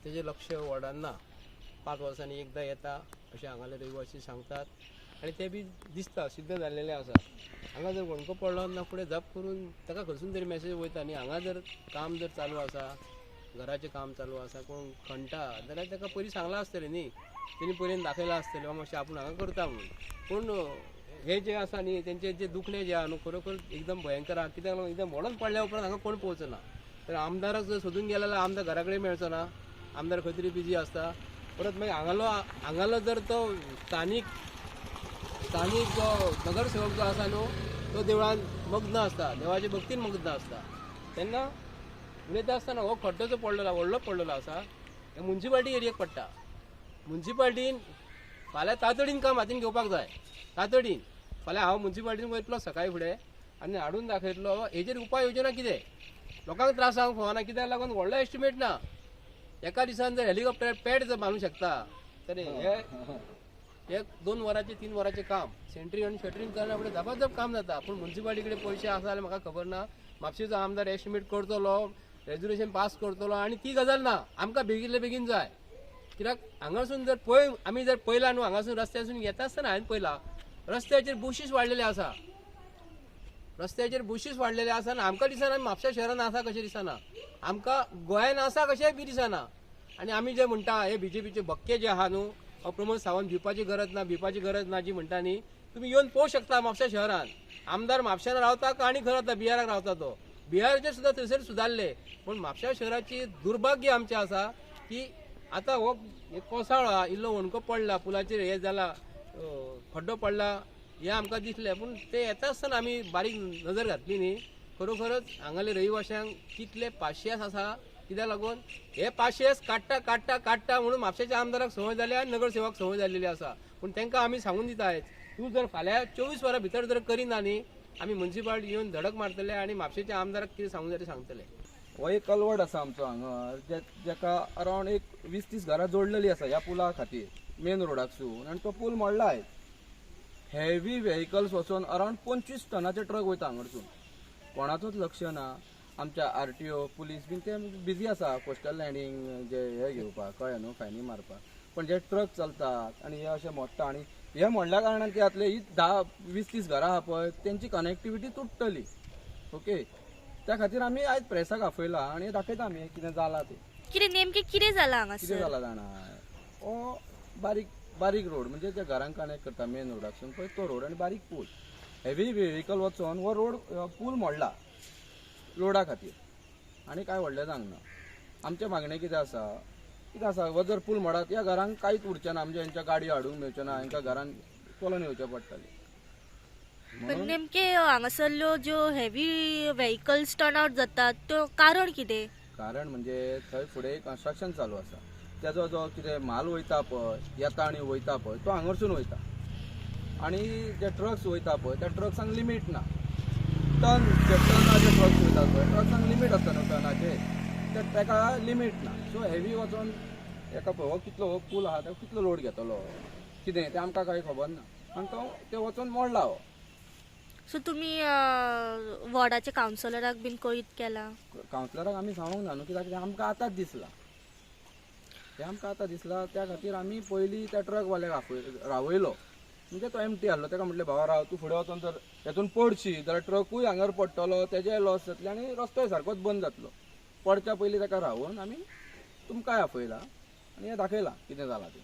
तेजें लक्ष वॉर्डान ना. 5 वर्सांनी एकदां येता अशें हांगाले रहिवासी सांगतात आनी ते बी दिसता सिद्ध जाल्लेलें आसा. हांगा जर होणको पडलो ना फुडें जप करून ताका खंयसून तरी मॅसेज वयता न्ही. हांगा जर काम जर चालू आसा, घराचें काम चालू आसा, कोण खणटा जाल्यार ताका पयलीं सांगलां आसतलें न्ही, तेणी पयलीं दाखयलां आसतलें बाबा मातशें आपूण हांगा करता म्हणून. पूण हे जे आसा न्ही तेंचे जे दुखणें जें आहा न्हू खरोखर एकदम भयंकर आहा. कित्याक लागून एकदम व्हडोन पडल्या उपरांत हांगा कोण पोवचो ना. तर आमदाराक जर सोदून गेलो जाल्यार आमदार घरा कडेन मेळचो ना, आमदार खंय तरी बिजी आसता. परत मागीर हांगालो जर तो स्थानीक जो नगरसेवक जो आसा न्हू तो देवळान मग्न आसता, देवाचे भक्तीन मग्न आसता. तेन्ना उलयता आसतना हो खड्डो जो पडलेलो व्हडलो पडलेलो आसा हे मुन्सिपाल्टी एरियेक पडटा. मुन्सिपाल्टीन फाल्यां तातडीन काम हातीन घेवपाक जाय, तातडीन. फाल्यां हांव मुन्सिपाल्टीन वयतलो सकाळी फुडें आनी हाडून दाखयतलो हेजेर उपाय योजना कितें. लोकांक त्रास जावंक फावना, कित्याक लागून व्हडलो एस्टिमेट ना. एका दिसान जर हेलिकॉप्टर पॅड जर बांदूंक शकता तर हे 2 वरांचें 3 वरांचें काम सेंट्रींग आनी शटरींग करना फुडें धपाधप काम जाता. पूण मुन्सिपाल्टी कडेन पयशे आसा जाल्यार म्हाका खबर ना. म्हापशेचो आमदार एस्टिमेट करतलो, रेजोल्युशन पास करतलो आनी ती गजाल ना. आमकां बेगीनले बेगीन जाय. कित्याक हांगासून जर पळय आमी जर पळयला न्हू, हांगासून रस्त्यासून येता आसतना हांवें पळयला रस्त्याचेर बुशीस वाडलेले आसा, रस्त्याचेर बुशीस वाडलेले आसा आनी आमकां दिसना म्हापशा शहरान आसा कशें दिसना, आमकां गोंयान आसा कशें बी दिसना. आनी आमी जे म्हणटा हे बीजेपीचे भक्के जे आहा न्हू, हो प्रमोद सावंत भिवपाची गरज ना, भिवपाची गरज ना जी म्हणटा न्ही, तुमी येवन पळोवंक शकता म्हापशा शहरान. आमदार म्हापश्यान रावता आनी खंय रावता, बिहाराक रावता तो. बिहाराचेर सुद्दां थंयसर सुदारले. पूण म्हापशा शहराची दुर्भाग्य आमचें आसा की आतां हो कोसळ्ळा, इल्लो होणको पडला, पुलाचेर हे जाला, खड्डो पडला हें आमकां दिसलें. पूण ते येता आसतना आमी बारीक नजर घातली न्ही, खरोखरच हांगाले रहिवाशांक कितले पाशियेस आसा. कित्याक लागून हे पाशियेस काडटा काडटा काडटा म्हणून म्हापशेच्या आमदाराक संवय जाल्या आनी नगरसेवक संवय जाल्लेली आसा. पूण तांकां आमी सांगून दिता आयज, तूं जर फाल्यां 24 वरां भितर जर करिना न्ही, आमी मुन्सिपाल्टी येवन धडक मारतले आनी म्हापशेच्या आमदाराक कितें सांगूं जाय तें सांगतले. हो एक कलवड आसा आमचो हांगा, जेका अरावंड एक 20-30 घरां जोडलेली आसा ह्या पुला खातीर मेन रोडाकसून. आनी तो पूल मोडला आयज. हेवी व्हेकल्स वचून अरावंड 25 टनाचे ट्रक वयता हांगासून. कोणाचोच लक्ष ना. आमच्या RTO police बीन ते बिजी आसा कोस्टल लँडींग जे हे घेवपाक, कळ्ळें न्हू, फायनी मारपाक. पण जे ट्रक चलतात आनी हे अशे मोडटा आनी हे मोडल्या कारणान कितें जातलें, ही 10-20-30 घरां आहा पळय तेंची कनेक्टिविटी तुटतली. ओके, त्या खातीर आमी आयज प्रेसाक आपयला आनी दाखयता आमी कितें जालां तें. कितें नेमकें कितें जालां हांगासर? कितें जालां जाणा, हो बारीक बारीक रोड म्हणजे ज्या घरांक कनेक्ट करता मेन रोडाकसून पळय तो रोड आनी बारीक पूल, हेवी व्हेकल वचोन हो रोड पूल मोडला लोडा खातीर. आनी कांय व्हडलें जावंक ना. आमचें मागणें कितें आसा, कितें आसा, हो जर पूल मोडात ह्या घरांक कांयच उरचें ना, म्हणजे हेंच्या गाडयो हाडूंक मेळच्यो ना, हेंकां घरान चलोन येवचें पडटलें. पण नेमके हांगासरल्यो ज्यो हेवी व्हेकल्स टर्न आवट जातात त्यो कारण कितें? कारण म्हणजे थंय फुडें कन्स्ट्रक्शन चालू आसा, तेजो जो कितें म्हाल वयता पळय, येता आनी वयता पळय तो हांगारसून वयता. आनी जे ट्रक्स वयता पळय त्या ट्रक्सांक लिमीट ना. टन जे टनाचे ट्रक्स वयतात पळय ट्रक्सांक लिमीट आसता न्हू टनाचे, ते ताका लिमीट ना. सो हेवी वचोन एका पळय हो कितलो हो पूल आहा तो कितलो लोड घेतलो कितें तें आमकां कांय खबर ना. आनी तो ते वचोन मोडला हो. सो तुमी वॉर्डाच्या कावन्सिलराक बीन कळीत केला? कावन्सिलराक आमी सांगूंक ना न्हू, कित्याक तें आमकां आतांच दिसलां, तें आमकां आतां दिसलां. त्या खातीर आमी पयलीं त्या ट्रकवाल्याक रावयलो, म्हणजे तो एमटी आहलो. ताका म्हटलें भावा राव, तूं फुडें वचोन जर हेतून पडशी जाल्यार ट्रकूय हांगार पडटलो, तेजेय लॉस जातलें आनी रस्तोय सारकोच बंद जातलो. पडच्या पयलीं ताका रावोवन आमी तुमकांय आपयला आनी हें दाखयलां कितें जालां तें.